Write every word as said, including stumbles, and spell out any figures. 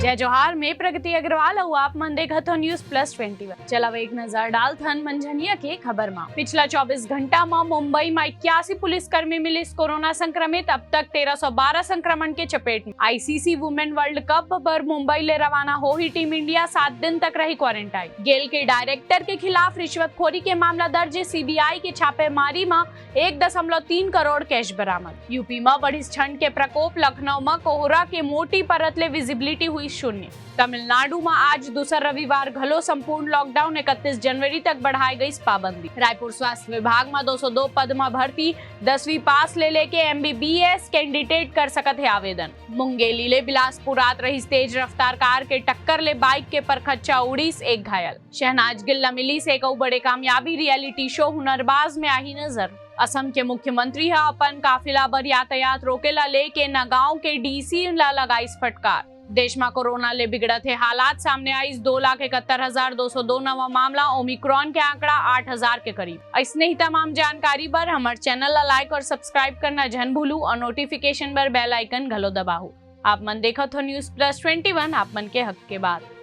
जय जोहार, मैं प्रगति अग्रवाल अउ आप मन देखत हो News Plus Twenty One। चला अब एक नजर डालथन मंझनिया के खबर मा। पिछला चौबीस घंटा मा मुंबई मा इक्यासी पुलिसकर्मी मिलिस कोरोना संक्रमित। अब तक तेरह सौ बारह संक्रमण के चपेट में। ICC Women World Cup बर मुंबई ले रवाना होही Team India, सात दिन तक रही क्वारंटाइन। गेल के डायरेक्टर के खिलाफ रिश्वतखोरी के मामला दर्ज, CBI के छापेमारी मा एक दशमलव तीन करोड़ कैश बरामद। UP मा बढ़िस ठंड के प्रकोप, लखनऊ मा कोहरा के मोटी परत ले विजिबिलिटी हुई शून्य। तमिलनाडु मा आज दूसर रविवार घलो संपूर्ण लॉकडाउन, इकतीस जनवरी तक बढ़ाए गईस पाबंदी। रायपुर स्वास्थ्य विभाग मा दो सौ दो पद मा भर्ती, दसवीं पास ले लेके MBBS कैंडिडेट कर सकत हे आवेदन। मुंगेली ले बिलासपुर आत रहिस तेज रफ्तार कार के टक्कर ले बाइक के परखच्चा उड़ीस, एक घायल। शहनाज गिल ला मिलिस एक अउ बड़े कामयाबी, रियलिटी शो हुनरबाज में आही नजर। असम के मुख्यमंत्री ह अपन काफिला बर यातायात रोके ला लेके नगांव के DC ला लगाइस फटकार। देश मा कोरोना ले बिगड़त हे हालात, सामने आइस दो लाख इकहत्तर हजार दो सौ दो नवा मामला, ओमिक्रॉन के आंकड़ा आठ हजार के करीब। अइसने ही तमाम जानकारी बर हमर चैनल ला लाइक और सब्सक्राइब करना झन भूलू और नोटिफिकेशन बर बेल आइकन घलो दबाहू। आप मन देखत हो News Plus Twenty One, आप मन के हक के बात।